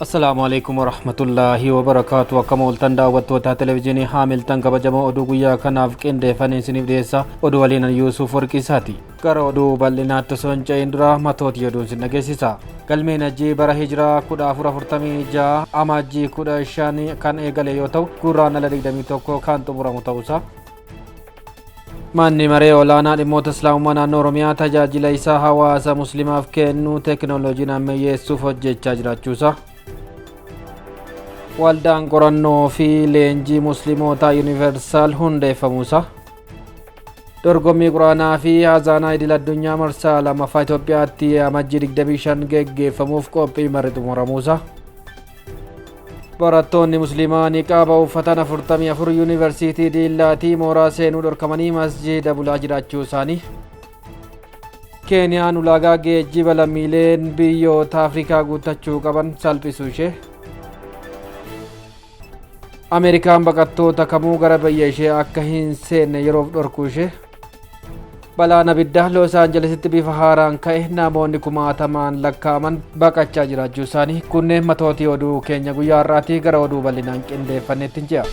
Assalaamu alaikum warahmatullaahi wabarakaatu. Akkam ooltan daawwattoota televezyiinii Haamiltan kabajamoo, oduu guyyaa kanaaf qindeeffame isiniif dhiyeessa. Oduu waliin Yuusuf Warqiisaati. Gara oduu bal'inaatti osoo hin ce'in dura matoota oduu isin dhageessisa. Galmeen hajjii bara hijiraa 1446 Amajjii 15 kan eegale yoo ta'u, Gurraandhala 21 kan xumuramu ta'uusaa. Manni maree olaanaa dhimmoota Islaamummaa naannoo Oromiyaa tajaajila isaa hawaasa Muslimaaf kennu teekinooloojiin ammayyeessuuf hojjechaa jiraachuusaa. Waldaan qorannoo fi leenjii Muslimootaa Yuunivarsaal hundeeffamuusaa. Dorgommii Quraanaa fi Azaanaa idil addunyaa marsaa lammaffaa Itoophiyaatti Amajjii 25 geggeeffamuuf qophii marri xumuramuusaa. Barattoonni Musliimaa niqaaba uffatan 44 Yuunivarsiitii Diillaatii mooraa seenuu dhorkamanii masjiida bulaa jiraachuu isaanii. Keeniyaan ulaagaa geejjiba lammiileen biyyoota Afrikaa guuttachuu qaban salphisuu ishee. Ameerikaan baqattoota kamuu gara biyya ishee akka hin seenne yeroof dhorkuu ishee. Balaan abiddaa Loos Aanjelesitti bifa haaraan ka'e, namoonni kumaatamaan lakkaa'aman baqachaa jiraachuu isaanii. Kunneen matootii oduu keenya guyyaa har'aati. Gara oduu bal'inaan qindeeffannetti hin ce'a.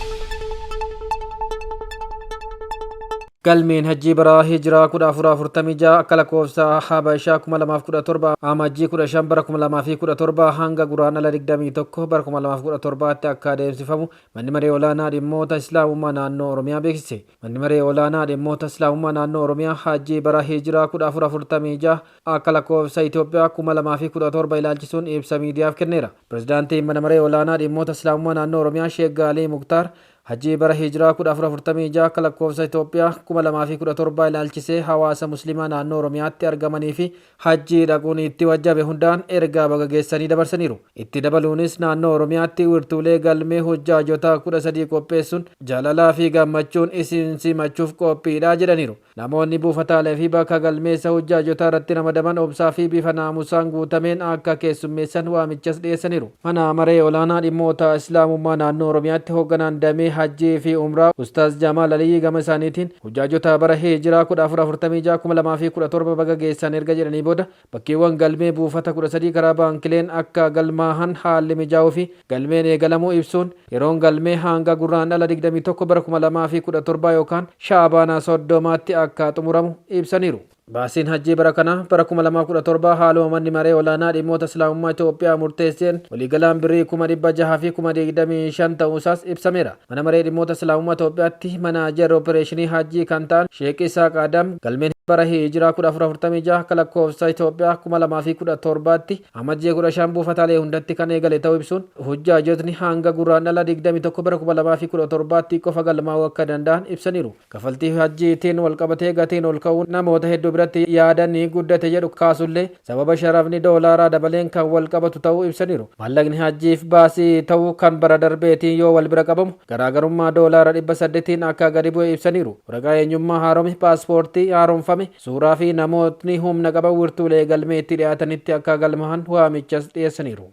Galmeen hajjii bara hijiraa 1446 akka lakkoofsa Habashaa 2017 Amajjii 15 bara 2017 hanga Guraandhala 21 bara 2017tti akka adeemsifamu Manni Maree Olaanaa Dhimmoota Islaamummaa Naannoo Oromiyaa beeksise. Manni Maree Olaanaa Dhimmoota Islaamummaa Naannoo Oromiyaa Hajjii bara Hijiraa 1446 akka lakkoofsa Itoophiyaa 2017 ilaalchisuun ibsa miidiyaaf kenneera. Pirezidaantiin Mana Maree Olaanaa Dhimmoota Islaamummaa Naannoo Oromiyaa Sheek Gaalii Muktaar Hajjii bara Hijiraa 1446 akka lakkoofsa Itoophiyaa 2017 ilaalchisee hawaasa Muslimaa naannoo Oromiyaatti argamanii fi Hajjii dhaquun itti wajjabe hundaan ergaa baga geessanii dabarsaniiru. Itti dabaluunis naannoo Oromiyaatti wirtuulee galmee hujjaajotaa 13 qopheessuun jaalalaa fi gammachuun isin simachuuf qophiidha jedhaniiru. Namoonni buufataalee fi bakka galmeessa hujjaajotaa irratti ramadaman obsaa fi bifa naamusaan guutameen akka keessummeessan waamichas dhiyeessaniiru. Mana Maree Olaanaa Dhimmoota Islaamummaa Naannoo Oromiyaatti hoogganaan damee Hajjii fi Umraa Ustaaz Jamaal Aliyyii gama isaaniitiin Hujjaajota bara Hijiraa 1446, 2017 baga geessan erga jedhanii booda bakkeewwan galmee buufata 13 karaa baankileen akka galmaahan haalli mijaa'uu fi galmeen eegalamuu ibsuun yeroon galmee hanga Gurraandhala 21 bara 2017 yookaan Sha'abaana 30tti akka xumuramu ibsaniiru. Baasiin Hajjii bara kanaa, bara 2017, haaluma Manni Maree Olaanaa Dhimmoota Islaamummaa Itoophiyaa murteesseen waliigalaan birrii 600,000 25,000 ta'uusaas ibsameera. Mana Maree Dhimmoota Islaamummaa Itoophiyaatti Manaajarri Opereeshinii Hajjii kan ta'an Sheek Isaaq Adam galmeen bara Hijiraa 1446 akka lakkoofsa Itoophiyaa 2017tti Amajjii 15 buufataalee hundatti kan eegale ta'uu ibsuun hujjaajotni hanga Gurraandhala 21 bara 2017tti qofa galmaa'uu akka danda'an ibsaniiru. Kafaltii hajjiitiin walqabatee gatiin ol ka'uu namoota hedduu biratti yaada ni guddate jedhu kaasullee sababa sharafni doolaaraa dabaleen kan walqabatu ta'uu ibsaniiru. Maallaqni hajjiif baasii ta'u kan bara darbeetiin yoo wal bira qabamu garaagarummaa doolaara 800n akka gadi bu'e ibsaniiru. Waraqaa eenyummaa haarome, paaspoortii haaromfame, suuraa fi namootni humna qaban wirtuulee galmeetti dhiyaatanitti akka galmahan waamichas dhiyeessaniiru.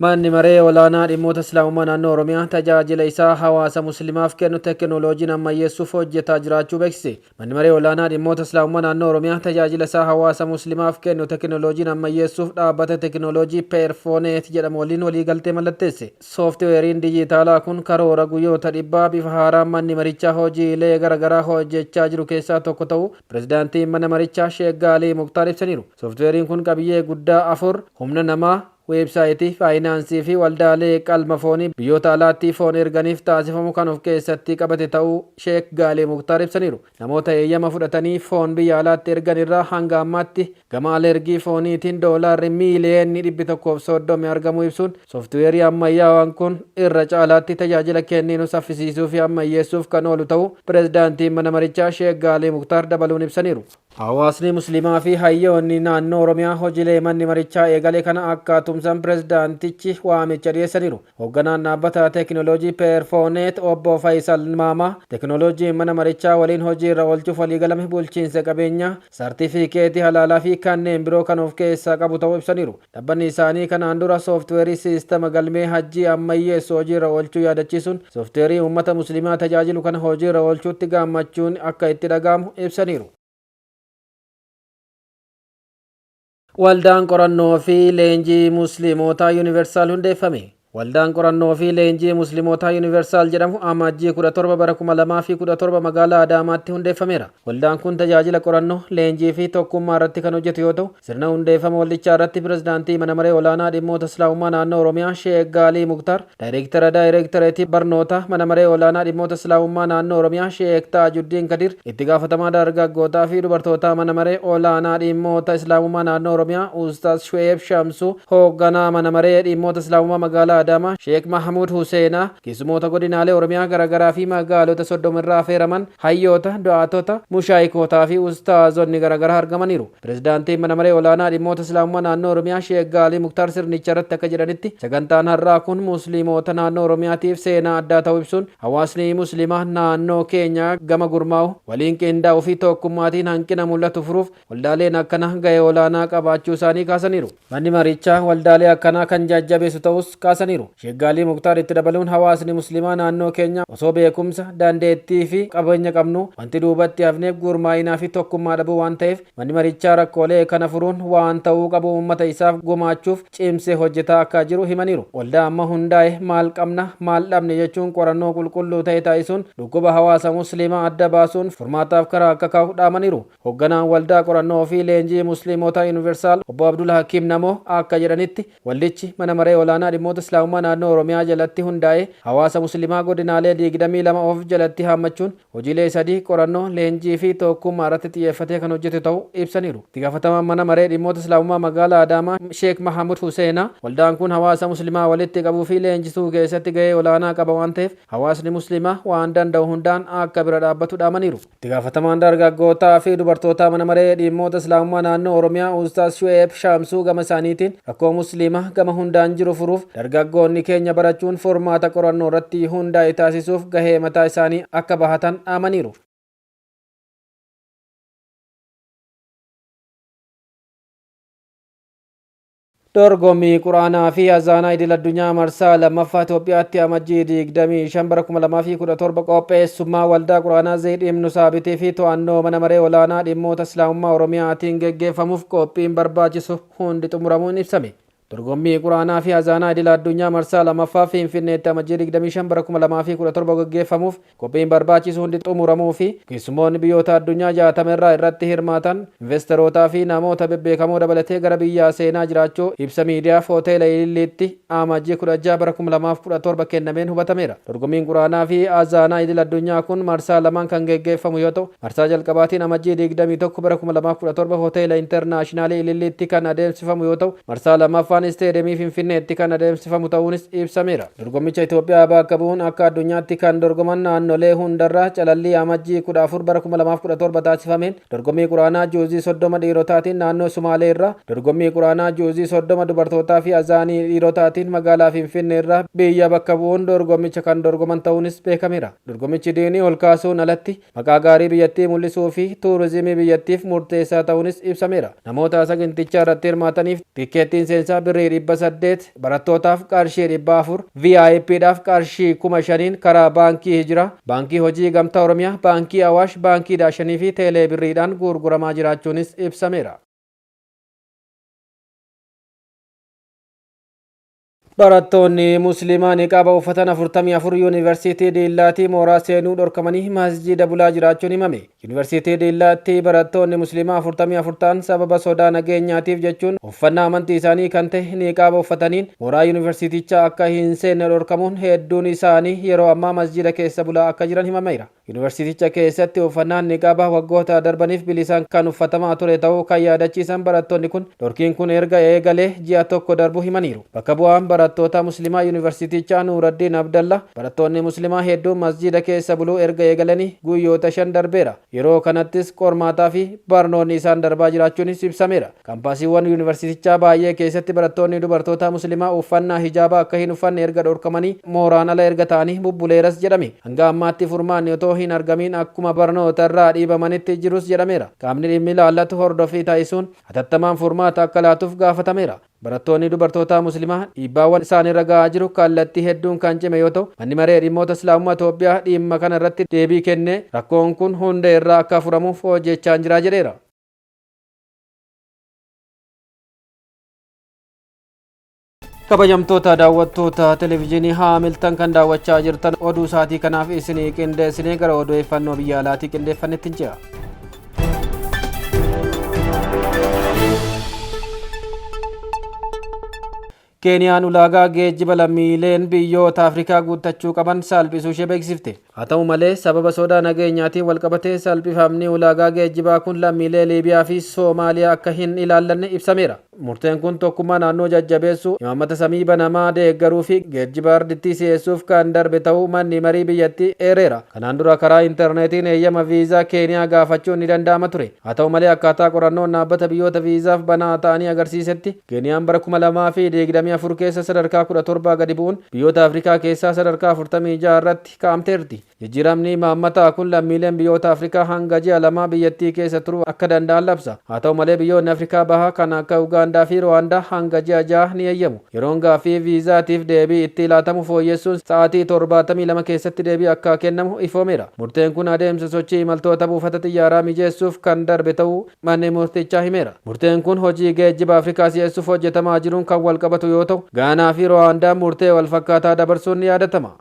Manni Maree Olaanaa Dhimmoota Islaamummaa Naannoo Oromiyaa tajaajila isaa hawaasa Muslimaaf kennu teekinooloojiin ammayyeessuuf hojjetaa jiraachuu beeksise. Manni Maree Olaanaa Dhimmoota Islaamummaa Naannoo Oromiyaa tajaajila isaa hawaasa Muslimaaf kennu teekinooloojiin ammayyeessuuf dhaabbata teekinooloojii Peerfooneet jedhamu waliin waliigaltee mallatteesse. Sooftiweeriin dijiitaalaa kun karoora guyyoota dhibbaa bifa haaraan manni marichaa hojiilee garaagaraa hojjechaa jiru keessaa tokko ta'uu Pirezidaantiin mana marichaa Sheek Gaalii Muktaar ibsaniiru. Sooftiweeriin kun qabiyyee guddaa afur, humna namaa, weebsaayitii, faayinaansii fi waldaalee qalma foonii biyyoota alaatti foon erganiif taasifamu kan of keessatti qabate ta'uu Sheek Gaalii Muktaar ibsaniiru. Namoota eeyyama fudhatanii foon biyya alaatti ergan irraa hanga ammaatti gama alergii fooniitiin doolaarri miiliyoonni 130 argamuu ibsuun sooftiweerii ammayyaawaan kun irra caalaatti tajaajila kenniinu saffisiisuu fi ammayyeessuuf kan oolu ta'uu pirezidaantiin mana marichaa Sheek Gaalii Muktaar dabaluun ibsaniiru. Hawaasni Musliimaa fi hayyoonni naannoo Oromiyaa hojiilee manni marichaa eegale kana akka tumsan pirezidaantichi waamicha dhiyeessaniiru. Hoogganaan dhaabbata teekinooloojii Peerfooneet obbo Faayisal Maamaa teekinooloojii mana marichaa waliin hojiirra oolchuuf waliigalame bulchiinsa qabeenyaa, saartifiikeetii halaalaa fi kanneen biroo kan of keessaa qabu ta'uu ibsaniiru. Dhaabbanni isaanii kanaan dura sooftiweerii siistama galmee hajjii ammayyeessu hojiirra oolchuu yaadachiisuun sooftiweerii uummata Musliimaa tajaajilu kana hojiirra oolchuutti gammachuun akka itti dhaga'amu ibsaniiru. Waldaan qorannoo fi leenjii Musliimotaa Yuunivarsaal hundeeffame. Waldaan qorannoo fi leenjii Musliimotaa Yuunivarsaal jedhamu Amajjii 17 bara 2017 magaalaa Adaamaatti hundeeffameera. Waldaan kun tajaajila qorannoo, leenjii fi tokkummaa irratti kan hojjetu yoo ta'u, sirna hundeeffama waldichaa irratti pirezidaantii mana maree olaanaa dhimmoota Islaamummaa naannoo Oromiyaa Sheek Gaalii Muktaar, daayireektara daayireektareetii barnoota mana maree olaanaa dhimmoota Islaamummaa naannoo Oromiyaa Sheek Taajuddiin Kadir, itti gaafatamaa dargaggootaa fi dubartootaa mana maree olaanaa dhimmoota Islaamummaa naannoo Oromiyaa Ustaaz Shu'eeb Shamsuu, hoogganaa mana maree dhimmoota Islaamummaa magaalaa Adaamaa Sheek Mahamuud Huseenaa, keessumoota godinaalee Oromiyaa garaagaraa fi magaalota 30 irraa affeeraman, hayyoota, du'aatota, mushaayikootaa fi ustaazonni garaagaraa argamaniiru. Pirezidaantiin mana maree olaanaa dhimmoota Islaamummaa naannoo Oromiyaa Sheek Gaalii Muktaar sirnicha irratti akka jedhanitti, sagantaan har'aa kun Musliimoota naannoo Oromiyaatiif seenaa addaa ta'uu ibsuun, hawaasni Musliimaa naannoo keenyaa gama gurmaa'u, waliin qindaa'uu fi tokkummaatiin hanqina mul'atu furuuf waldaaleen akkanaa gahee olaanaa qabaachuu isaanii kaasaniiru. Manni marichaa waldaalee akkanaa kan jajjabeessu ta'us kaasaniiru. Sheek Gaalii Muktaar itti dabaluun, hawaasni Musliimaa naannoo keenya osoo beekumsa, dandeettii fi qabeenya qabnu wanti duubatti hafneef gurmaa'inaa fi tokkummaa dhabuu waan ta'eef, manni marichaa rakkoolee kana furuun waan ta'uu qabu uummata isaaf gumaachuuf cimsee hojjetaa akka jiru himaniiru. Waldaa amma hundaa'e maal qabna, maal dhabne jechuun qorannoo qulqulluu ta'e taasisuun dhukkuba hawaasa Musliimaa adda baasuun furmaataaf karaa akka kaa'u dhaamaniiru. Hoogganaan waldaa qorannoo fi leenjii Musliimota Yuunivarsaal obbo Abdul Hakiim Namoo akka jedhanitti, waldichi mana maree olaanaa dhimmoota Islaamummaa naannoo Oromiyaa jalatti hundaa'ee hawaasa Musliimaa godinaalee 22 of jalatti haammachuun hojiilee sadii, qorannoo, leenjii fi tokkummaa irratti xiyyeeffatee kan hojjetu ta'uu ibsaniiru. Itti gaafatamaan mana maree dhimmoota Islaamummaa magaalaa Adaamaa Sheek Mahamud Huseenaa, waldaan kun hawaasa Musliimaa walitti qabuu fi leenjisuu keessatti gahee olaanaa qaba waan ta'eef, hawaasni Musliimaa waan danda'u hundaan akka bira dhaabbatu dhaamaniiru. Itti gaafatamaan dargaggootaa fi dubartootaa mana maree dhimmoota Islaamummaa naannoo Oromiyaa Ustaaz Shu'eeb Shaamsuu gama isaaniitiin, rakkoo Musliimaa gama hundaan jiru furuuf dargaggoonni keenya barachuun furmaata qorannoo irratti hundaa'e taasisuuf gahee mataa isaanii akka bahatan dhaamaniiru. Dorgommii Quraanaa fi Azaanaa idil addunyaa marsaa lammaffaa Itoophiyaatti Amajjii 25 bara 2017 qopheessummaa waldaa Quraanaa Zeyd Ibnu Saabitii fi to'annoo mana maree olaanaa dhimmoota Islaamummaa Oromiyaatiin geggeeffamuuf qophiin barbaachisu hundi xumuramuun ibsame. Dorgommii Quraanaa fi Azaanaa idil addunyaa marsaa lammaffaa Finfinneetti Amajjii 25 bara 2017 geggeeffamuuf qophiin barbaachisu hundi xumuramuu fi keessummoonni biyyoota addunyaa 60 irraa irratti hirmaatan, investarootaa fi namoota bebbeekamoo dabalatee gara biyyaa seenaa jiraachuu ibsa miidiyaaf hoteela Ililliitti Amajjii 16 bara 2017 kennameen hubatameera. Dorgommiin Quraanaa fi Azaanaa idil addunyaa kun marsaa lamaan kan geggeeffamu yoo ta'u, marsaa jalqabaatiin Amajjii 21 bara 2017 hoteela Intarnaashinaalii Ililliitti kan adeemsifamu yoo ta'u, marsaa lammaffaan isteedemii Finfinneetti kan adeemsifamu ta'uunis ibsameera. Dorgommicha Itoophiyaa bakka bu'uun akka addunyaatti kan dorgoman naannolee hundarraa calallii Amajjii 14 bara 2017 taasifameen, dorgommii Quraanaa juuzii 30 dhiirotaatiin naannoo Sumaalee irraa, dorgommii Quraanaa juuzii 30 dubartootaa fi azaanii dhiirotaatiin magaalaa Finfinnee irraa biyya bakka bu'uun dorgommicha kan dorgoman ta'uunis beekameera. Dorgommichi diinii ol kaasuun alatti maqaa gaarii biyyattii mul'isuu fi tuurizimii biyyattiif murteessaa ta'uunis ibsameera. Namoota sagantichaa irratti hirmaataniif tikkeettiin seensaa birrii 800, barattootaaf qarshii 400, VIPdhaaf qarshii 5,000n karaa Baankii Hijiraa, Baankii Hojii Gamtaa Oromiyaa, Baankii Awaash, Baankii Daashanii fi Teelee Birriidhaan gurguramaa jiraachuunis ibsameera. Barattoonni Musliimaa niqaaba uffatan 44 Yuunivarsiitii Diillaatii mooraa seenuu dhorkamanii masjiida bulaa jiraachuun himame. Yuunivarsiitii Diillaatti barattoonni Musliimaa 44 ta'an sababa sodaa nageenyaatiif jechuun uffannaa amantii isaanii kan ta'e niqaaba uffataniin mooraa yuunivarsiitichaa akka hin seenne dhorkamuun, hedduun isaanii yeroo ammaa masjiida keessa bulaa akka jiran himameera. Yuunivarsiiticha keessatti uffannaan niqaabaa waggoota darbaniif bilisaan kan uffatamaa ture ta'uu kan yaadachiisan barattoonni kun, dhorkiin kun erga eegalee ji'a tokko darbuu himaniiru. Bakka bu'aan barattoota Musliimaa yuunivarsiitichaa Nuuraddiin Abdalla, barattoonni Musliimaa hedduun masjiida keessa buluu erga eegalanii guyyoota 5 darbeera. Yeroo kanattis qormaataa fi barnoonni isaan darbaa jiraachuunis ibsameera. Kaampaasiiwwan yuunivarsiitichaa baay'ee keessatti barattoonni dubartoota Musliimaa uffannaa hijaabaa akka hin uffanne erga dhorkamanii mooraan ala erga ta'anii bubbuleeras jedhame. Hanga ammaatti furmaanni otoo hin argamiin akkuma barnoota irraa dhiibamanitti jirus jedhameera. Qaamni dhimmi ilaallatu hordoffii taasisuun hatattamaan furmaata akka laatuuf gaafatameera. Barattoonni dubartoota Musliimaa dhiibbaawwan isaanirra gahaa jiru kallattii hedduun kan cime yoo ta'u, manni maree dhimmoota Islaamummaa Itoophiyaa dhimma kana irratti deebii kennee rakkoon kun hunda irraa akka furamuuf hojjechaa jira jedheera. Kabajamtoota daawwattoota televezyiinii Haamiltan kan daawwachaa jirtan, oduu isaatii kanaaf isinii qindeessinee gara odeeffannoo biyya alaatii qindeeffannetti hin ce'a. Keeniyaan ulaagaa geejjiba lammiileen biyyoota Afrikaa guuttachuu qaban salphisuu ishee beeksifte. Haa ta'u malee, sababa sodaa nageenyaatiin walqabatee salphifamni ulaagaa geejjibaa kun lammiilee Liibiyaa fi Soomaaliyaa akka hin ilaallanne ibsameera. Murteen kun tokkummaa naannoo jajjabeessuu, imaammata samii banamaa deeggaruu fi geejjiba ardittii si'eessuuf kan darbe ta'uu manni marii biyyattii eereera. Kanaan dura karaa intarneetiin eeyyama viizaa Keeniyaa gaafachuun ni danda'ama ture. Haa ta'u malee, akkaataa qorannoon dhaabbata biyyoota viizaaf banaa ta'anii agarsiisetti, Keeniyaan bara 2024 keessa sadarkaa 17 gadi bu'uun biyyoota Afrikaa keessaa sadarkaa 46 irratti kaa'amteerti. Jijjiiramni imaammataa kun lammiileen biyyoota Afrikaa hanga ji'a 2 biyyattii keessa turuu akka danda'an labsa. Haa ta'u malee, biyyoonni Afrikaa Bahaa kan akka Ugaandaa fi Ruwaandaa hanga ji'a 6 ni eeyyamu. Yeroon gaaffii viizaatiif deebii itti laatamu fooyyessuun sa'aatii 72 keessatti deebii akka kennamu ifoomeera. Murteen kun adeemsa sochii imaltoota buufata xiyyaaraa mijeessuuf kan darbe ta'uu manni murtichaa himeera. Murteen kun hojii geejjiba Afrikaa si'eessuuf hojjetamaa jiruun kan wal qabatu yoo ta'u, Gaanaa fi Ruwaandaan murtee wal fakkaataa dabarsuun ni yaadatama.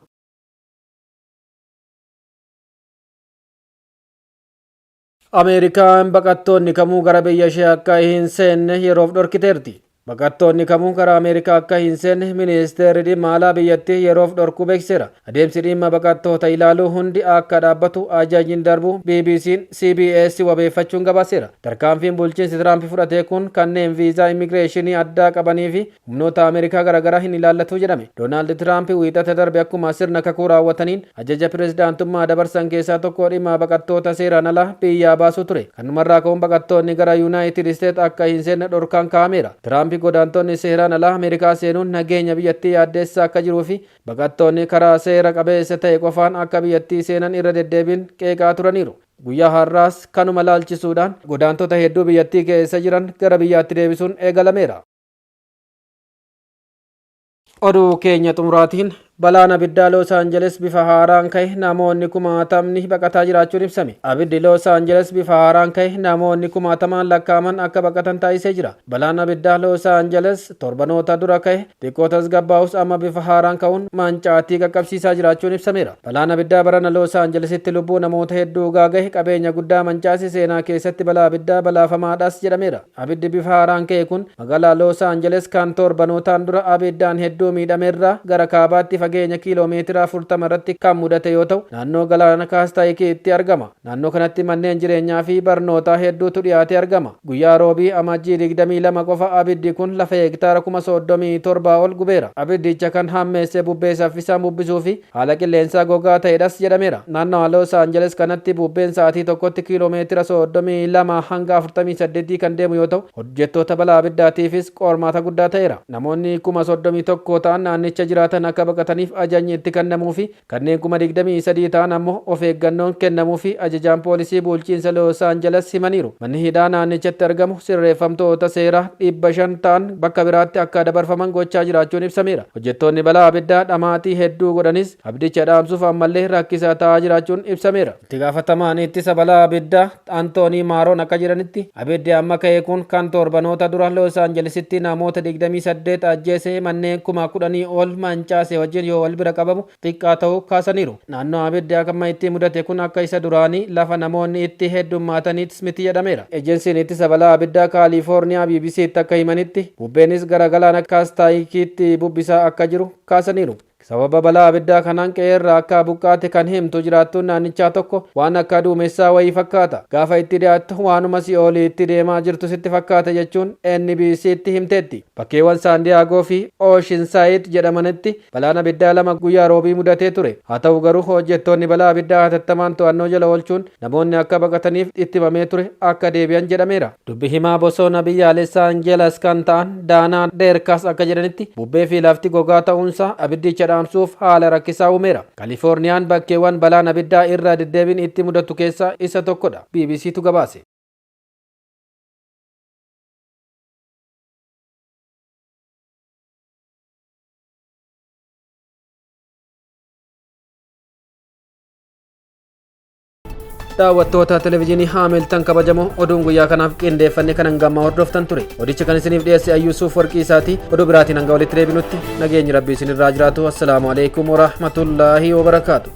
Ameerikaan baqattoonni kamuu gara biyya ishee akka hin seenne yeroof dhorkiteerti. Baqattoonni kamuu gara Ameerikaa akka hin seenne ministeerri dhimma alaa biyyattii yeroof dhorkuu beeksiseera. Adeemsi dhimma baqattoota ilaaluu hundi akka dhaabbatu ajajni darbu BBC'n CBS wabeeffachuun gabaaseera. Tarkaanfiin bulchiinsi Tiraamp fudhate kun kanneen viizaa immigireeshinii addaa qabanii fi humnoota Ameerikaa garaagaraa hin ilaallatu jedhame. Doonaald Tiraamp Wiixata darbe akkuma sirna kakuu raawwataniin ajaja pirezidaantummaa dabarsan keessaa tokko dhimma baqattoota seeraan alaa biyyaa baasuu ture. Kanumarraa ka'uun baqattoonni gara Yuunaayitid Isteet akka hin seenne dhorkaan kaa'ameera. Tiraamp godaantonni seeraan alaa Ameerikaa seenuun nageenya biyyattii yaaddeessaa akka jiruu fi baqattoonni karaa seera qabeessa ta'e qofaan akka biyyattii seenan irra deddeebiin qeeqaa turaniiru. Guyyaa har'aas kanuma laalchisuudhaan godaantota hedduu biyyattii keessa jiran gara biyyaatti deebisuun eegalameera. Oduu keenya xumuraatiin, balaan abiddaa Loos Aanjeles bifa haaraan ka'e namoonni kumaatamni baqataa jiraachuun ibsame. Abiddi Loos Aanjeles bifa haaraan ka'e namoonni kumaatamaan lakkaa'aman akka baqatan taasisee jira. Balaan abiddaa Loos Aanjeles torbanoota dura ka'e xiqqoo tasgabbaa'us, amma bifa haaraan ka'uun mancaatii qaqqabsiisaa jiraachuun ibsameera. Balaan abiddaa barana Loos Aanjelesitti lubbuu namoota hedduu gaagahe, qabeenya guddaa mancaase seenaa keessatti balaa abiddaa balaafamaadhaas jedhameera. Abiddi bifa haaraan ka'e kun magaalaa Loos Aanjeles kan torbanootaan dura abiddaan hedduu miidhamerraa gara kaabaatti fageenya kiiloo meetira 40 irratti kan mudate yoo ta'u, naannoo galaana Kaastaayikiitti argama. Naannoo kanatti manneen jireenyaa fi barnootaa hedduutu dhiyaatee argama. Guyyaa Roobii Amajjii 22 qofa abiddi kun lafa hektaara 37,000 ol gubeera. Abiddicha kan hammeesse bubbee saffisaan bubbisuu fi haala qilleensaa gogaa ta'edhas jedhameera. Naannoo Loos Aanjeles kanatti bubbeen sa'aatii tokkotti kiiloo meetira 32 hanga 48 kan deemu yoo ta'u, hojjettoota balaa abiddaatiifis qormaata guddaa ta'eera. Namoonni 31,000 ta'an naannicha jiraatan akka baqataniif ajajni itti kennamuu fi kanneen 23,000 ta'an ammoo of eeggannoon kennamuu fi ajajaan poolisii bulchiinsa Loos Aanjeles himaniiru. Manni hidhaa naannichatti argamu sirreeffamtoota seeraa 500 ta'an bakka biraatti akka dabarfaman gochaa jiraachuun ibsameera. Hojjettoonni balaa abiddaa dhamaatii hedduu godhanis abiddicha dhaamsuuf ammallee rakkisaa ta'aa jiraachuun ibsameera. Itti gaafatamaan ittisa balaa abiddaa Antoonii Maaroon akka jedhanitti, abiddi amma ka'e kun kan torbanoota dura Loos Aanjelesitti namoota 28 ajjeesee manneen 10,000 ol mancaase wajjin yoo wal bira qabamu xiqqaa ta'uu kaasaniiru. Naannoo abiddi amma itti mudate kun akka isa duraanii lafa namoonni itti heddummaataniitis miti jedhameera. Ejensiin ittisa balaa abiddaa Kaalifoorniyaa BBCtti akka himanitti, bubbeenis gara galaana Kaastaayikiitti bubbisaa akka jiru kaasaniiru. Sababa balaa abiddaa kanaan qe'eerraa akka buqqaate kan himtu jiraattuun naannichaa tokko, waan akka duumessaa wayii fakkaata. Gaafa itti dhiyaattu waanuma si'oolii itti deemaa jirtu sitti fakkaata jechuun NBCtti himteetti. Bakkeewwan Saandiyaagoo fi Ooshinsaayid jedhamanitti balaan abiddaa lama guyyaa Roobii mudatee ture. Haa ta'u garuu, hojjettoonni balaa abiddaa hatattamaan to'annoo jala oolchuun namoonni akka baqataniif itti himamee ture akka deebi'an jedhameera. Dubbi himaa bosona biyyaalessaa Angelas kan ta'an Daanaa Deerkaas akka jedhanitti, bubbee fi lafti gogaa ta'uunsaa abiddicha dhaamsuuf haala rakkisaa uumeera. Kaalifoorniyaan bakkeewwan balaan abiddaa irra deddeebiin itti mudatu keessaa isa tokkodha. BBCtu gabaase. Daawwattoota televezyiinii Haamiltan kabajamoo, oduun guyyaa kanaaf qindeeffanne kan hangammaa hordoftan ture. Odicha kan isiniif dhiyeesse Ayyusuuf Warqii isaati. Oduu biraatiin hanga walitti deebinutti nageenyi Rabbii isinirraa jiraatu. Assalaamu alaikum warahmatullaahi wabarakaatu.